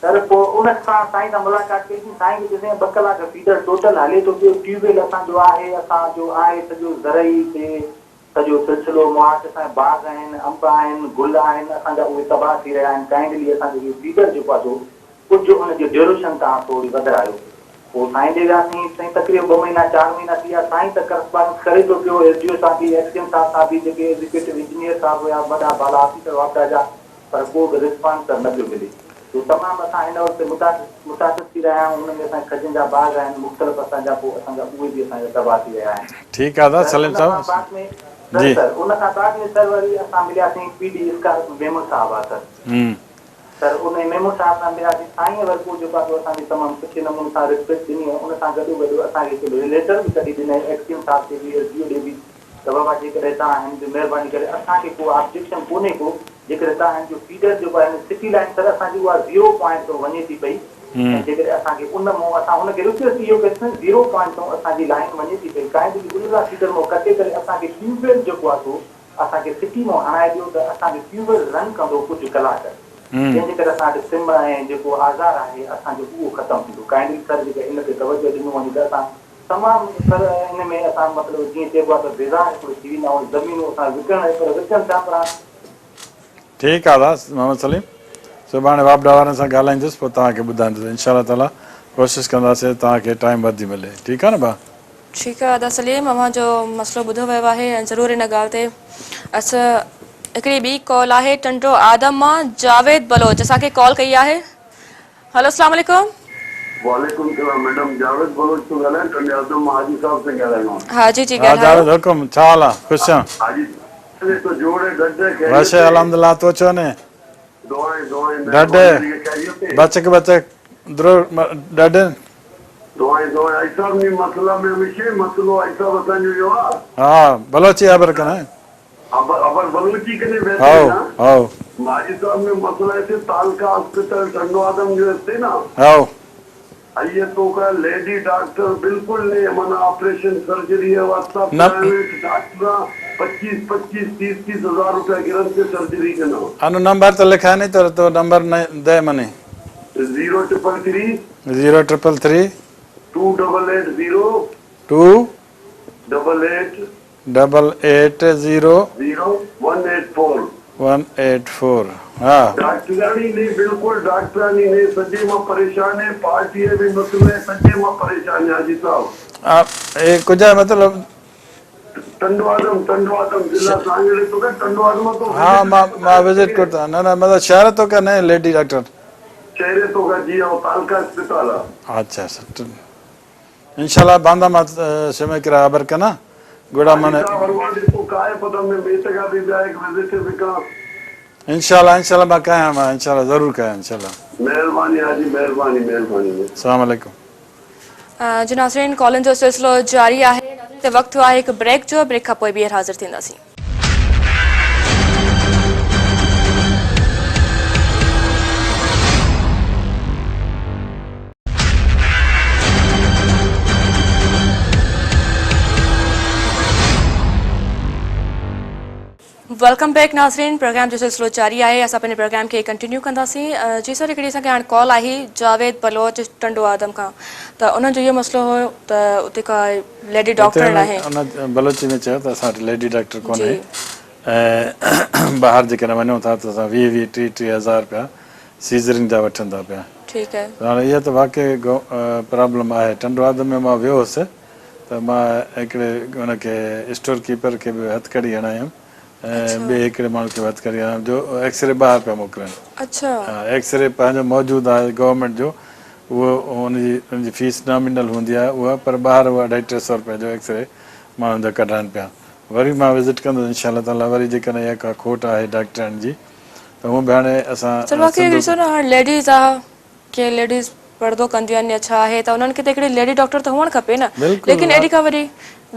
سر پوء ان سان سائين سان ملاقات ڪئي سين سائين کي چيوسين ٻه ڪلاڪ فيڊر ٽوٽل هلي ٿو پيو ٽيوب ويل اسان جو آهي اسان جو آهي سڄو زرعي تي سڄو سلسلو معاش اسان جا باغ آهن انب آهن گل آهن اسان جا اهي تباهه ٿي رهيا آهن ڪائنڊلي اسان جو اهو فيڊر جيڪو آهي سو ڪجهه ان جو ڊيوريشن توهان ٿوري وڌرايو پوء سائين ڏي وياسين سائين تقريبن ٻه مهينا چار مهينا ٿي ويا سائين ته ڪرسپانڊنس ڪري ٿو پيو ايس ڊي او صاحب به ايڪس ايم صاحب سان به جيڪي ايگزيڪيوٽو انجنيئر صاحب هيا وڏا بالا آفيسر واپڊا جا پر ڪو به رسپانس سر نه پيو ملي سو تمام اسان هن وقت متاثر ٿي رهيا آهيون ان ۾ اسان جي کجين جا باغ آهن مختلف اسان جا پوء اسان جا اهي به اسان جا تباهه ٿي رهيا آهن ٺيڪ آ سر سليم ان کان صاحب بعد ۾ سر جي سر ان کان بعد ۾ سر وري اسان ملياسين پي ڊي اسڪارپ ميمڻ صاحب آ سر سر انهي ميمڻ صاحب سان ملياسين سائين وري پوء جيڪو آ سو اسان کي تمام سٺي نموني سان رسپيڪٽ ڏني ۽ ان سان گڏو گڏ اسان کي هڪ ليٽر به ڪڍي ڏنائين ايڪس ايم صاحب کي به ايس ڊي او ڏي به ته بابا جيڪڏهن توهان هن جو مهرباني ڪري اسان کي ڪو آبجيڪشن ڪونهي ڪو جيڪڏهن توهان هن جو فيڊر جيڪو آهي هن سٽي لائين سر اسان جي اها زيرو پوائنٽ تون وڃي ٿي پئي ۽ جيڪڏهن اسان کي ان مون اسان هن کي رڪويسٽ اهو ڪئي سين زيرو پوائنٽ تون اسان جي لائين وڃي ٿي پئي ڪائنڊلي ان لاء فيڊر مون ڪٽي ڪري اسان کي ٽيوب ويل جيڪو آهي سو اسان کي سٽي مون هڻائي ڏيو ته اسان جو ٽيوب ويل رن ڪندو ڪجهه ڪلاڪ جنهن جي ڪري اسان وٽ سم ۽ جيڪو آزار آهي اسان جو اهو ختم ٿيندو ڪائنڊلي سر جيڪڏهن ان تي توجهه ڏنو وڃي ته اسان تمام سر ان ۾ اسان مطلب جيئن چئبو آهي ته بيزار هڪڙو ٿي ويندا آهيون زمينون اسان وڪڻڻ پر وڪڻ ٿا پر ٺيڪ آ ادا محمد سليم سڀاڻي واپڊا وارن سان ڳالهائيندس پوء توهان کي ٻڌائيندس انشاء الله تعالي ڪوشش ڪنداسين توهان کي ٽائيم وڌي ملي ٺيڪ آ نه ڀاء. ٺيڪ آ ادا سليم اوهان جو مسئلو ٻڌو ويو آهي ۽ ضرور ان ڳالهه تي اس هڪڙي ٻي ڪال آهي ٽنڊو آدم مان جاويد بلوچ اسان کي ڪال ڪئي آهي. هلو اسلام عليڪم. وعليڪم السلام ميڊم جاويد بلوچ ٿو ڳالهايان ٽنڊي آدم مان حاجي صاحب سان ڳالهائڻو آهي. ها جي جي ها ڳالهايو. جاويد حڪم ڇا حال آ خوش آن. حاجي صاحب تو جوڙ ڍڍ خيريت وش تي. الحمدلله تو ڇو ني. دعائين دعائين ڍڍ مهرباني جي خيريت تي. بچڪ بچڪ درو ڍڍ. دعائين دعائين حاجي صاحب ني مسئلا ۾ هميشه مسئلو حاجي صاحب اسان جو اهو آ. ها بلوچي ابر ڪن. ابر بلوچي ڪني بهترين هائو ها. هائو. حاجي صاحب ۾ مسئلا هتي تعلقه هاسپيٽل ٽنڊو آدم جو هتي نا. هائو. اي تو کا ليڊي ڊاڪٽر بلڪل ني معنيٰ آپريشن سرجري هي واسطا نه. پرائيويٽ ڊاڪٽرا پچيس پچيس تيس تيس هزار روپيا گرن تي سرجري ڪنا. انو نمبر ته لکائي ني تو تو نمبر نه the money. Zero triple three. Zero triple three. Two double eight zero. Two. Double eight. Double eight zero. Zero one eight four. One eight four ها. ڊاڪٽرياڻي ني بلڪل ڊاڪٽرياڻي ني سڄي مان پريشان هي پارٽي هي به مسئلو هي سڄي مان پريشان هي حاجي صاحب. ها هي ڪجهه مطلب. ٽنڊو آدم ٽنڊو آدم ضلع سانگهڙ تو ڪا ٽنڊو آدم تو ها مان مان وزٽ ڪرتا نه نه مطلب شهر تو ڪا نه ليڊي ڊاڪٽر. شهر تو ڪا جي ها تعلقه اسپتال ها. اچها اچها انشاء الله باندا مان شمع ڪرا ابر ڪنا گڙا حاجي من. صاحب ارواح ڏي تو ڪائي پتا ۾ ميت ڪا بي بيا هڪ وزٽ بي ڪا. انشاء الله انشاء الله مان ڪيان مان انشاء الله ضرور ڪيان انشاء الله. مهرباني حاجي مهرباني مهرباني. السلام عليڪم. جي ناظرين ڪالن جو سلسلو جاري آهي ناظرين ته وقت ٿيو آهي هڪ بريڪ جو بريڪ کان پوء ٻيهر حاضر ٿينداسين. Welcome back ناظرين پروگرام جو سلسلو جاري آهي اسان پنهنجي پروگرام کي ڪنٽينيو ڪنداسين جي سر هڪڙي اسان کي هاڻي ڪال آئي جاويد بلوچ ٽنڊو آدم کان ته انهن جو اهو مسئلو هو ته اتي ڪا ليڊي ڊاڪٽر ناهي. ان بلوچي ۾ چيو ته اسان وٽ ليڊي ڊاڪٽر ڪونهي ۽ ٻاهر جيڪڏهن وڃون ٿا ته اسان 20 20 30 30 هزار رپيا سيزرنگ جا وٺن ٿا پيا. ٺيڪ آهي. هاڻي اها ته واقعي پرابلم آهي ٽنڊو آدم ۾ مان ويو هوس ته مان هڪڙي ان کي اسٽور ڪيپر کي به هٿڪڙي هڻايم ۽ ٻئي هڪڙي ماڻهو کي به هٿڪڙي هڻايم جو ايڪسري ٻاهر پيا موڪلين. اڇا. ايڪسري پنهنجو موجود آهي گورنمينٽ جو اهو ان جي ان جي فيس نامينل هوندي آهي اها پر ٻاهر اهو اڍائي ٽي سئو رپئي جو ايڪسري ماڻهن جا ڪڍرائن پيا. وري مان وزٽ ڪندس انشاء الله تعاليٰ وري جيڪڏهن اها ڪا کوٽ آهي ڊاڪٽرن جي ته هونء به هاڻي اسان سر واقعي ڏسو نه هاڻي ليڊيز آ ڪي ليڊيز پردو ڪنديون آهن يا ڇا آهي ته انهن کي ته هڪڙي ليڊي ڊاڪٽر ته هئڻ کپي نه ليڪن ايڏي ڪا وڏي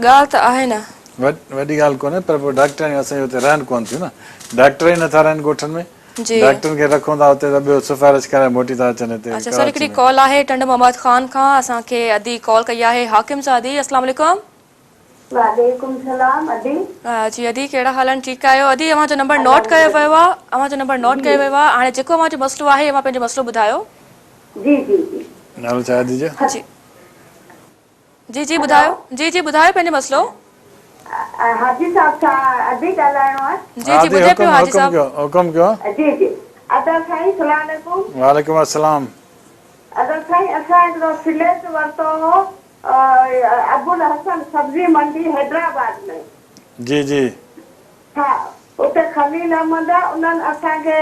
ڳالهه ته آهي نه. وڏي ڳالهه ڪونهي پر پوء ڊاڪٽرياڻيون اسان جي اتي رهن ڪونه ٿيون نه ڊاڪٽر ئي نٿا رهن ڳوٺن ۾ ڊاڪٽرن کي رکون ٿا اتي ته ٻيو سفارش ڪرائي موٽي ٿا اچن هتي اڇا سر ڪراچي هڪڙي ۾. ڪال آهي ٽنڊو محمد خان کان اسان کي ادي ڪال ڪئي آهي حاڪم زادي السلام عليڪم. وعليڪم سلام ادي. جي ادي ڪهڙا حال آهن ٺيڪ آهيو ادي اوهان جو نمبر نوٽ ڪيو ويو آهي اوهان جو نمبر نوٽ ڪيو ويو آهي هاڻي جيڪو اوهان جو مسئلو آهي اوهان پنهنجو مسئلو ٻڌايو. جي جي جي. نالو ڇا آهي ادي جو. جي جي جي ٻڌايو جي جي ٻڌايو پنهنجو مسئلو. حاجي صاحب سان ادي ڳالهائڻو آهي. جي جي ٻڌي پيو حاجي صاحب. حڪم ڪيو. جي جي ادا سائين سلام عليڪم. وعليڪم السلام. ادا سائين اسان هڪڙو فليٽ ورتو هو ابوالحسن سبزي منڊي حيدرآباد ۾. جي جي. ها اتي خليل احمد انهن اسان کي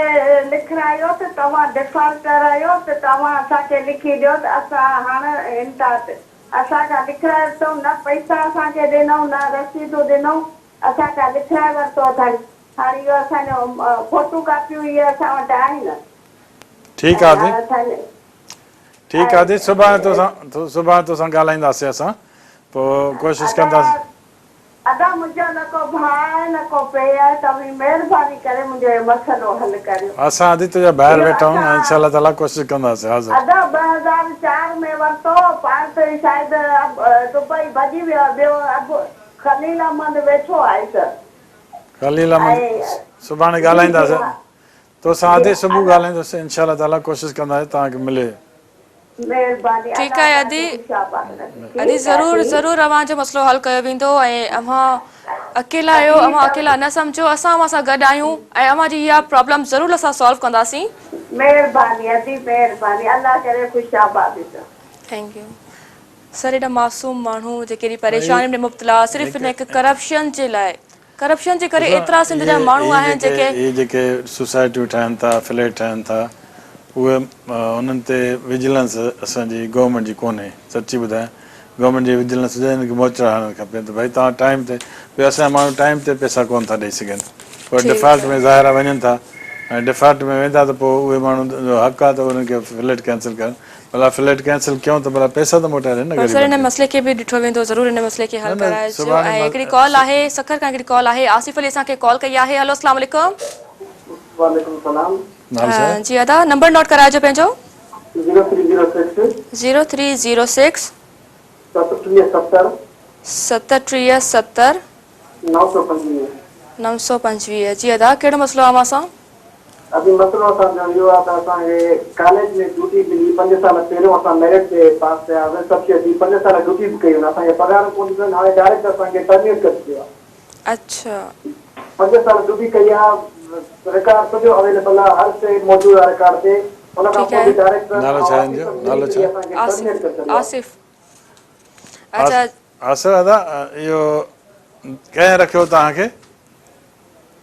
لکرايو ته توهان ڊفالٽر آهيو ته توهان اسان کي لکي ڏيو ته اسان هاڻ هن تا اسان کان لکرائي ورتئون نه پئسا اسان کي ڏنئون نه رسيدون ڏنئون اسان کان لکرائي ورتو اٿن هاڻي اهو اسان جو فوٽو ڪاپيون اهي اسان وٽ آهن ٺيڪ آ the. ٺيڪ آ the سڀاڻي توسان سڀاڻي توسان ڳالهائينداسين اسان پوء ڪوشش ڪنداسين. ادا منهنجو نه ڪو ڀاء آهي نه ڪو پيء آهي توهين مهرباني ڪري منهنجو اهو مسئلو حل ڪريو. اسان ادي تنهنجا ڀائر اهو ويٺا آهيون اسان انشاء الله تعالي ڪوشش ڪنداسين حاضر. ادا 2004 ۾ ورتو هو پاڻ ته شايد دبئي ڀڄي ويو آهي ٻيو ابو خليل احمد ويٺو آهي سر. خليل احمد ۽ سڀاڻي جي جي ڳالهائينداسين ها. توسان ادي صبح ڳالهائيندس انشاء الله تعالي ڪوشش ڪنداسين توهان کي ملي. مهرباني ٺيڪ الله آهي توهان ادي کي خوش آباد رکي ادي ٺيڪ آهي ضرور ٺيڪ. ضرور اوهان جو مسئلو حل ڪيو ويندو ۽ اوهان اڪيلا آهيو ادي اوهان اڪيلا نه سمجهو اسان اوهان سان گڏ آهيون ۽ اوهان جي اها پرابلم ضرور اسان سالو ڪنداسين. مهرباني ادي مهرباني الله ڪري خوش آباد هجو. Thank you sir ايڏا معصوم ماڻهو جيڪي ايڏي پريشانين ۾ مبتلا صرف هن هڪ ڪرپشن جي لاء ڪرپشن جي ڪري ايترا سنڌ جا ماڻهو آهن جيڪي. اهي جيڪي سوسائٽيون ٺاهن ٿا فليٽ ٺاهن ٿا اهي انهن تي وجلنس اسان جي گورنمينٽ جي ڪونهي سچي ٻڌايان گورنمينٽ جي وجلنس هجي انهن کي موچڙا هڻڻ کپي ته ڀائي توهان ٽائيم تي ٻيو اسان جا ماڻهو ٽائيم تي پئسا ڪونه ٿا ڏئي سگهن پوء ڊفالٽ ۾ ظاهر آهي وڃن ٿا ۽ ڊفالٽ ۾ ويندا ته پوء اهي ماڻهن جو حق آهي ته انهن کي فليٽ ڪينسل ڪرن ڀلا فليٽ ڪينسل ڪيون ته ڀلا پئسا ته موٽائي ڏين نه پر سر غريبن ان کي. مسئلي کي به ڏٺو ويندو ضرور ان مسئلي کي حل نه نه ڪرائجو سڀاڻي ۽ هڪڙي ڪال آهي سکر کان هڪڙي ڪال آهي آصف علي اسان کي ڪال ڪئي آهي هلو اسلام عليڪم. وعليڪم السلام. نالو ڇا آهي؟ جي ادا نمبر نوٽ ڪرائجو پنهنجو. Zero three zero six. Zero three zero six. 37 70. 37 70. 925. 925 جي ادا ڪهڙو مسئلو آهي اوهان سان؟ ادي مسئلو اسان جو اهو آهي ته اسان کي ڪاليج ۾ ڊيوٽي ملي پنج سال پهريون اسان ميرٽ تي پاس ٿيا هئاسين سڀ شيء ٿي پنج سال ڊيوٽي به ڪئي هن اسان کي پگهار ڪونه ڏنن هاڻي ڊائريڪٽ اسان کي ٽرمينيٽ ڪري ڇڏيو آهي. اڇا. پنج سال ڊيوٽي ڪئي آهي رڪارڊ سڄو اويليبل آهي هر شيء موجود آهي رڪارڊ تي ان کان ٺيڪ پوء آهي. به ڊائريڪٽرن نالو ۽ ڇا آهي هن جو آفيسرن ملي نالو ڪري ڇا؟ اسان کي ٽرمينيٽ آصف ڪري ڇڏيو آهي. آصف اڇا. آصف ادا اهو ڪنهن رکيو توهان کي؟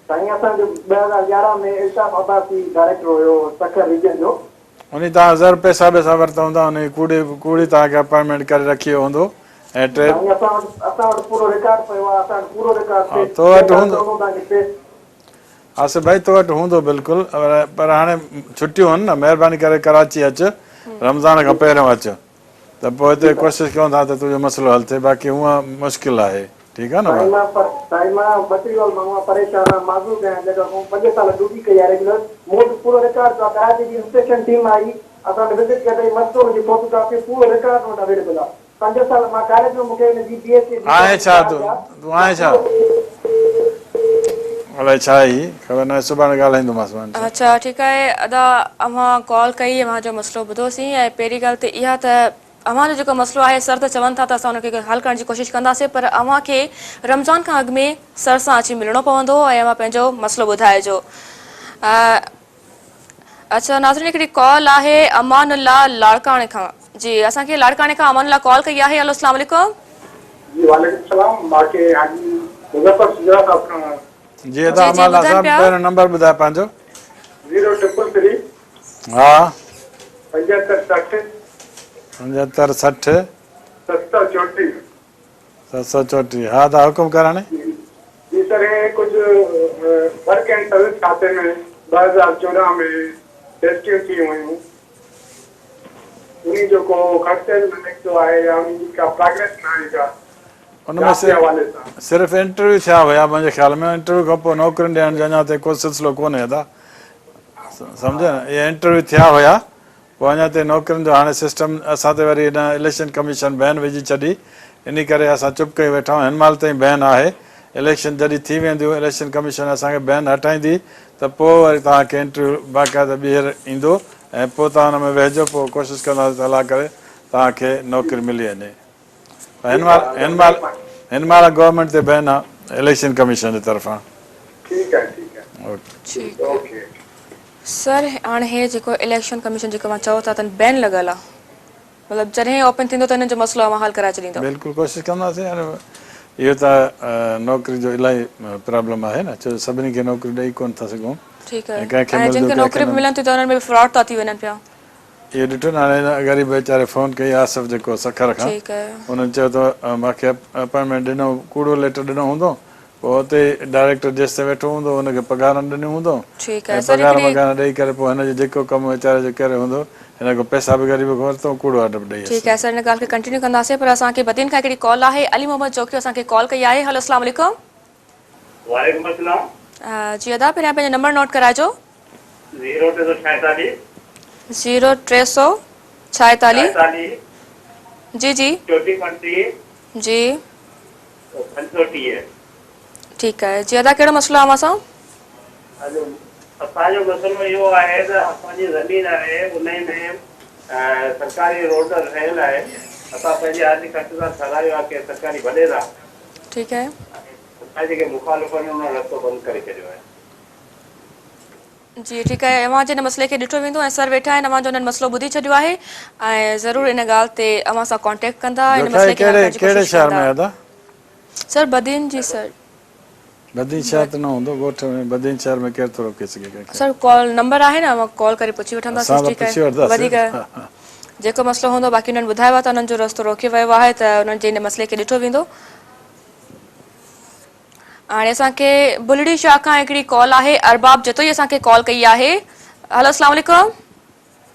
سائين اسان جو 2011 ۾ الطاف عباسي ڊائريڪٽر هيو سکر ريجن جو. انهي توهان ضرور پئسا ٻئسا ورتا هوندا انهي ڪوڙي ڪوڙي توهان کي اپائنٽمينٽ ڪري رکي هوندو ۽ ٽي. سائين اسان وٽ اسان وٽ پورو رڪارڊ پيو آهي اسان وٽ پورو رڪارڊ ها پيش تو وٽ هوندو توهان کي پيش. آصف ڀائي تو وٽ هوندو بلڪل پر هاڻي ڇٽيون هن نه مهرباني ڪري ڪراچي اچ رمضان کان پهريون اچ ته پوء هتي ڪوشش ڪيون ٿا ته تنهنجو مسئلو حل ٿئي باقي هونء مشڪل آهي ٺيڪ آهي نه سائين ڀاء. مان سائين مان ٻٽيهه وال ماڻهو آهيان پريشان آهيان معذور به آهيان جڳهه کان پنج سال ڊيوٽي ڪئي آهي ريگيولر مون وٽ پورو رڪارڊ پيو آهي ڪراچي جي انسپيڪشن ٽيم آئي اسان وٽ وزٽ ڪئي اٿئي مستور جي فوٽو ڪاپي پورو رڪارڊ مون وٽ اويليبل آهي پنج سال مان ڪاليج ۾ مون کي ان جي بي ايس سي بي آهي ڪام ڇا چار تون ٿيا تون آهين مان ڇا پورو. الائي ڇا آهي هي خبر ناهي سڀاڻي ڳالهائيندومانس مان سان. اڇا ٺيڪ آهي ادا اوهان ڪال ڪئي اوهان جو مسئلو ٻڌوسين ۽ پهرين ڳالهه ته اها ته اوهان جو جيڪو مسئلو آهي سر ته چون ٿا ته اسان ان کي حل ڪرڻ جي ڪوشش ڪنداسين پر اوهان کي رمضان کان اڳ ۾ سر سان اچي ملڻو پوندو ۽ اوهان پنهنجو مسئلو ٻڌائجو. اڇا ناظرين هڪڙي ڪال آهي امان الله لاڙڪاڻي کان جي اسان کي لاڙڪاڻي کان امان الله ڪال ڪئي آهي هلو اسلام عليڪم. جي وعليڪم السلام مان کي حاجي مظفر سجرا صاحب کان. جي ادا جي جي امان الله ٻڌائن صاحب پيا. پهريون نمبر ٻڌاء پنهنجو. Zero triple three. ها. 75 60. 75 60. 734. 734 ها ادا حڪم ڪر هاڻي. جي سر هي ڪجهه ورڪ اينڊ سروس کاتي ۾ 2014 ۾ ٽيسٽيون ٿي هيون انهي جو ڪو خرچ نه نڪتو آهي يا انهي جي ڪا پراگريس نه آئي ڪا ان ۾ جاب جي حوالي سان. صرف انٽرويو ٿيا هيا منهنجي خيال ۾ انٽرويو کان پوء نوڪرين ڏيڻ جو اڃا تائين ڪو سلسلو ڪونهي ادا سمجهيو نه اهي انٽرويو ٿيا هيا پوء اڃا تائين نوڪرين جو هاڻي سسٽم اسان تي وري هن اليڪشن ڪميشن بين وجهي ڇڏي انهي ڪري اسان چپ ڪيون ويٺا آهيون هن مهل تائين بين آهي اليڪشن جڏهن ٿي وينديون اليڪشن ڪميشن اسان کي بين هٽائيندي ته پوء وري توهان کي انٽرويو باقاعده ٻيهر ايندو ۽ پوء توهان ان ۾ ويهجو پوء ڪوشش ڪنداسين ته الله ڪري توهان کي نوڪري ملي وڃي پر هن مهل هن مهل هن مهل گورنمينٽ تي بين آهي اليڪشن ڪميشن جي طرفان. ٺيڪ آهي ٺيڪ آهي ٺيڪ اوڪي. سر هاڻ هي جيڪو اليڪشن ڪميشن جيڪو اوهان چئو ٿا ته بين لڳل آ مطلب جڏهن اوپن ٿيندو ته هنن جو مسئلو اوهان حل ڪرائي ڇڏيندو. بلڪل ڪوشش ڪنداسين هاڻي اهو ته نوڪري جو الاهي پرابلم آهي نه ڇو جو سڀني کي نوڪري ڏئي ڪونه ٿا سگهون ٺيڪ آهي ۽ ڪنهن کي ۽ جن ملندو کي ڪنهن کي نوڪريون نه به ملن ٿيون ته انهن ۾ به فراڊ ٿا ٿي وڃن پيا. اهو ڏٺو نه هاڻي هن غريب ويچاري فون ڪئي آصف جيڪو سکر کان ٺيڪ آهي. انهن چيو ته مان کي اپائنٽمينٽ ڏنو ڪوڙو ليٽر ڏنو هوندو پوء اتي ئي ڊائريڪٽر جيستائين ويٺو هوندو ان کي پگهار نه ڏنيون هوندو ٺيڪ ۽ آهي سر پگهار هڪڙي وگهار ڏئي ڪري پوء هن جو جيڪو ڪم ويچاري جو ڪري هوندو هن کان پئسا به غريب کان ورتو ڪوڙو آرڊر به ڏئي ٺيڪ آهي سر ان ڳالهه کي ڪنٽينيو ڪنداسين پر اسان کي بدين کان هڪڙي ڪال آهي علي محمد جوکيو اسان کي ڪال ڪئي آهي هلو اسلام عليڪم. وعليڪم السلام. جي ادا پهريان پنهنجو نمبر نوٽ ڪرائجو. زيرو 346. زيرو 346. 46. جي جي. 34 35. جي. 530. ٺيڪ آهي جي ادا ڪهڙو مسئلو آهي اوهان سان. اسان جو مسئلو اهو آهي ته اسان جي زمين آهي انهي ۾ سرڪاري روڊ ٺهيل آهي اسان پنهنجي عارضي خرچ سان ٺهرايو آهي ڪنهن سرڪاري وڏي سان. ٺيڪ آهي. اسان جي جيڪي مخالف آهن انهن رستو بند ڪري ڇڏيو آهي. جي ٺيڪ آهي اوهان جي ان مسئلي کي ڏٺو ويندو ۽ سر ويٺا آهن اوهان جو انهن مسئلو ٻڌي ڇڏيو آهي ۽ ضرور ان ڳالهه تي اوهان سان ڪانٽيڪٽ ڪندا ان مسئلي کي حل ڪرڻ جي ڪهڙي ڪوشش شهر ڪندا. ۾ ادا؟ سر بدين جي سر. بدين شهر ته نه هوندو ڳوٺ ۾ بدين شهر ۾ ڪير ٿو روڪي سگهي ڪنهن کي. سر ڪال نمبر آهي نه اوهان ڪال ڪري پڇي وٺنداسين اسان ته ٺيڪ پڇي آهي وٺنداسين. وڌيڪ جيڪو مسئلو هوندو باقي انهن ٻڌايو آهي ته انهن جو رستو روڪيو ويو آهي ته انهن جي ان مسئلي کي ڏٺو ويندو. هاڻي اسان کي بلڙي شاهه کان هڪڙي ڪال آهي ارباب جتوئي اسان کي ڪال ڪئي آهي هلو اسلام عليڪم.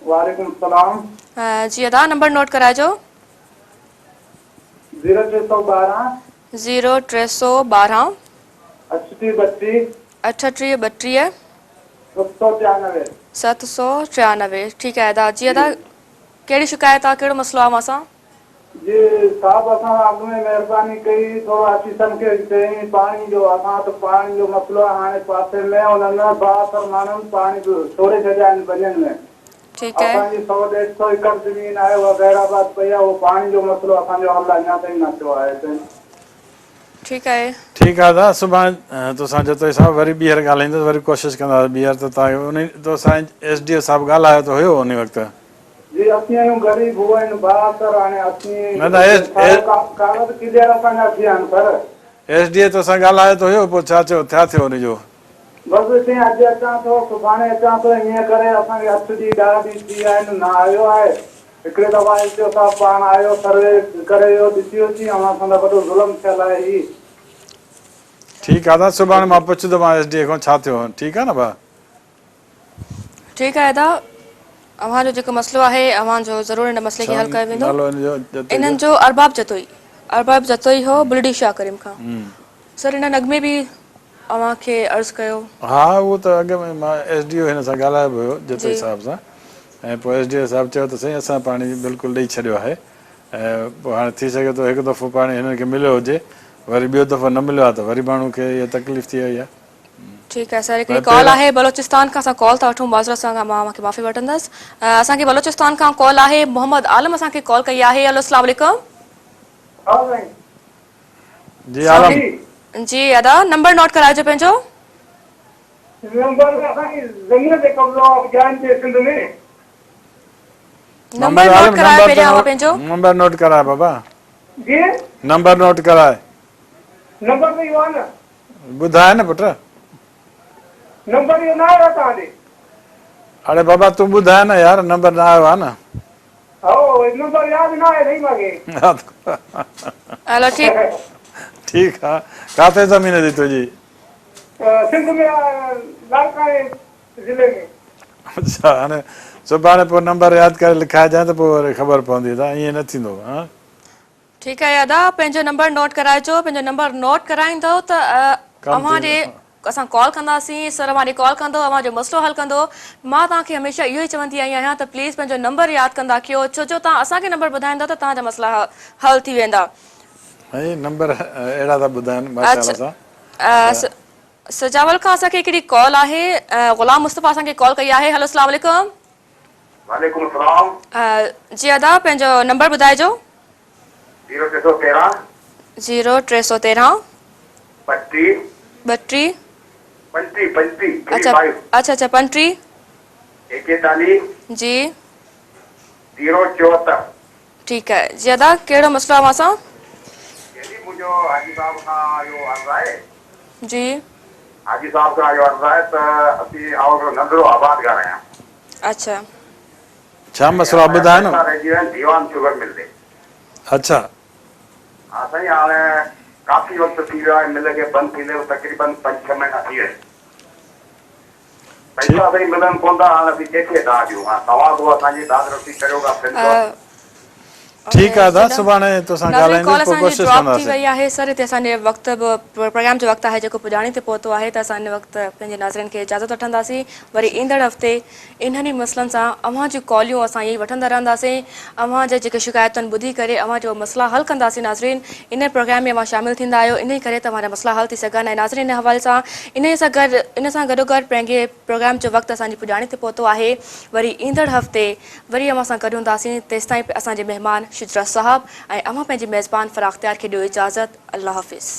وعليڪم السلام. جي ادا نمبر نوٽ ڪرائجو. زيرو 312. زيرو 312. 38 32. 38 32. 793. 793 ٺيڪ آهي ادا جي ادا ڪهڙي شڪايت آ ڪهڙو مسئلو آ اوهان سان. جي صاحب اسان سان اڳ ۾ مهرباني ڪئي ٿورو آفيسرن کي چيائين پاڻي جو اسان وٽ پاڻي جو مسئلو آهي هاڻي پاسي ۾ انهن بااثر ماڻهن پاڻي به ڇوڙي ڇڏيا آهن ٻنين ۾ ٺيڪ آهي. اسان جي سو ڏيڍ سو ايڪڙ زمين آهي اها غير آباد پئي آهي اهو پاڻي جو مسئلو اسان جو حل اڃا تائين نه ٿيو آهي سائين. ٺيڪ آهي. ٺيڪ آهي ادا سڀاڻي توسان جتوئي صاحب وري ٻيهر ڳالهائيندس وري ڪوشش ڪنداسين ٻيهر ته توهان کي انهي توسان ايس ڊي او صاحب ڳالهايو ته هيو انهي وقت. جي اسين آهيون غريب هو آهن بااثر هاڻي اسين نه نه ايس سارو ڪاغذ ڪليئر اسان جا ٿيا آهن سر. ايس ڊي اي توسان ڳالهايو ته هيو پوء ڇا چيو ٿيا ٿيو ان جو. بس سائين اڄ اچان ٿو سڀاڻي اچان ٿو ائين ڪري اسان کي اٺ ڏينهن ڏهه ڏينهن ٿي ويا آهن نه آيو آهي هڪڙي دفعا ايس ڊي او صاحب پاڻ آيو سروي ڪري ويو ڏسي ويو چي اوهان سان ته وڏو ظلم ٿيل آهي هي. ٺيڪ آ ادا سڀاڻي مان پڇندومان ايس ڊي اي کان ڇا ٿيو ٺيڪ آ نه ڀاء. ٺيڪ آهي ادا اوهان جو جيڪو مسئلو آهي اوهان جو ضرور ان مسئلي کي حل ڪيو ويندو. نالو ان جو جتوئي انهن جو ارباب جتوئي ارباب جتوئي هو بلڙي شاهه ڪريم کان سر انهن اڳ ۾ به اوهان کي عرض ڪيو. ها اهو ته اڳ ۾ مان ايس ڊي او هن سان ڳالهايو به هيو جتوئي صاحب سان ۽ پوء ايس ڊي او صاحب چيو ته سائين اسان پاڻي بلڪل ڏئي ڇڏيو آهي ۽ پوء هاڻي ٿي سگهي ٿو هڪ دفعو پاڻي هنن کي مليو هجي وري ٻيو دفعو نه مليو آهي ته وري ماڻهو کي اها تڪليف ٿي وئي آهي. ٺيڪ آهي سر هڪڙي ڪال آهي بلوچستان کان اسان ڪال ٿا وٺون معذرت سان مان اوهان کي معافي وٺندس اسان کي بلوچستان کان ڪال آهي محمد عالم اسان کي ڪال ڪئي آهي هلو اسلام عليڪم. ها سائين. جي عالم. جي ادا نمبر نوٽ ڪرائجو پنهنجو. نمبر اسان جي زمين تي قبضو آهي جاين تي سنڌ ۾. نمبر نوٽ ڪرايو پهريان اوهان پنهنجو. نمبر نوٽ ڪراء بابا. جي. نمبر نوٽ ڪراء. نمبر ته اهو آهي نه. ٻڌاء نه پٽ. نمبر اهو نه آيو آهي توهان ڏي. اڙي بابا تون ٻڌاء نه يار نمبر نه آيو آهي نه. هائو نمبر ياد نه آهي سائين مان کي. هلو ٺيڪ. ٺيڪ آ ڪاٿي زمين اٿئي تنهنجي. سنڌ ۾ لاڙڪاڻي ضلعي ۾. اڇا هاڻي سڀاڻي پوء نمبر ياد ڪري لکائجانء ته پوء وري خبر پوندي ته ائين نه ٿيندو ها. ٺيڪ آهي ادا پنهنجو نمبر نوٽ ڪرائجو پنهنجو نمبر نوٽ ڪرائيندؤ ته اوهان ڏي اسان ڪال ڪنداسين سر اوهان ڏي ڪال ڪندو اوهان جو مسئلو حل ڪندو مان توهان کي هميشه اهو ئي چوندي آئي آهيان ته پليز پنهنجو نمبر ياد ڪندا ڪيو ڇو جو توهان اسان کي نمبر ٻڌائيندؤ ته توهان جا مسئلا حل ٿي ويندا. هي نمبر اهڙا ٿا ٻڌائن ماشاءالله سان. سجاول کان اسان کي هڪڙي ڪال آهي غلام مصطفيٰ اسان کي ڪال ڪئي آهي هلو اسلام عليڪم. وعليڪم السلام. جي ادا پنهنجو نمبر ٻڌائجو. زيرو 313. زيرو 313. 32. 32. 35 35 three five. اڇا اڇا 35. 41. جي. زيرو 74. ٺيڪ آهي جي ادا ڪهڙو مسئلو آهي اوهان سان. جي منهنجو حاجي صاحب کان اهو عرض آهي. جي. حاجي صاحب کان اهو عرض آهي ته اسين آئون هڪڙو ننڍڙو آبادگار آهيان. اڇا. ڇا مسئلو آهي ٻڌاء نه. پئسا رهجي ويا آهن ديوان شگر مل تي. اڇا. ها سائين هاڻي ڪافي وقت ٿي ويو آهي مل کي بند ٿيندي به تقريبن پنج ڇهه مهينا ٿي ويا آهن. پئسا سائين ملن ڪونه ٿا هاڻ اسين ڪنهن کي دانهن ڏيون هاڻ توهان ڪو اسان جي داد رسي ڪريو ڪا سنڌ. ٺيڪ آ ادا سڀاڻي توسان ناظرين ڪال ڳالهائيندس پوء اسان جي ڪوشش ڊراپ ٿي ڪنداسين. وئي آهي سر هتي اسان جي وقت به پروگرام جو وقت آهي جيڪو پڄاڻي تي پهتو آهي ته اسان هن وقت پنهنجي ناظرين کي اجازت وٺنداسين وري ايندڙ هفتي انهن ئي مسئلن سان اوهان جون ڪاليون اسان ائين ئي وٺندا رهنداسين اوهان جا جيڪي شڪايتون ٻڌي ڪري اوهان جو مسئلا حل ڪنداسين ناظرين ان پروگرام ۾ اوهان شامل ٿيندا آهيو انهي ڪري ته اوهان جا مسئلا حل ٿي سگهن ۽ ناظرين ان حوالي سان انهي سان گڏ ان سان گڏوگڏ پنهنجي پروگرام جو وقت اسان جي پڄاڻي تي پهتو آهي وري ايندڙ هفتي وري اوهان سان گڏ هونداسين تيستائين اسان جي مهمان شجره صاحب ۽ اوهان پنهنجي ميزبان فراختيار کي ڏيو اجازت الله حافظ.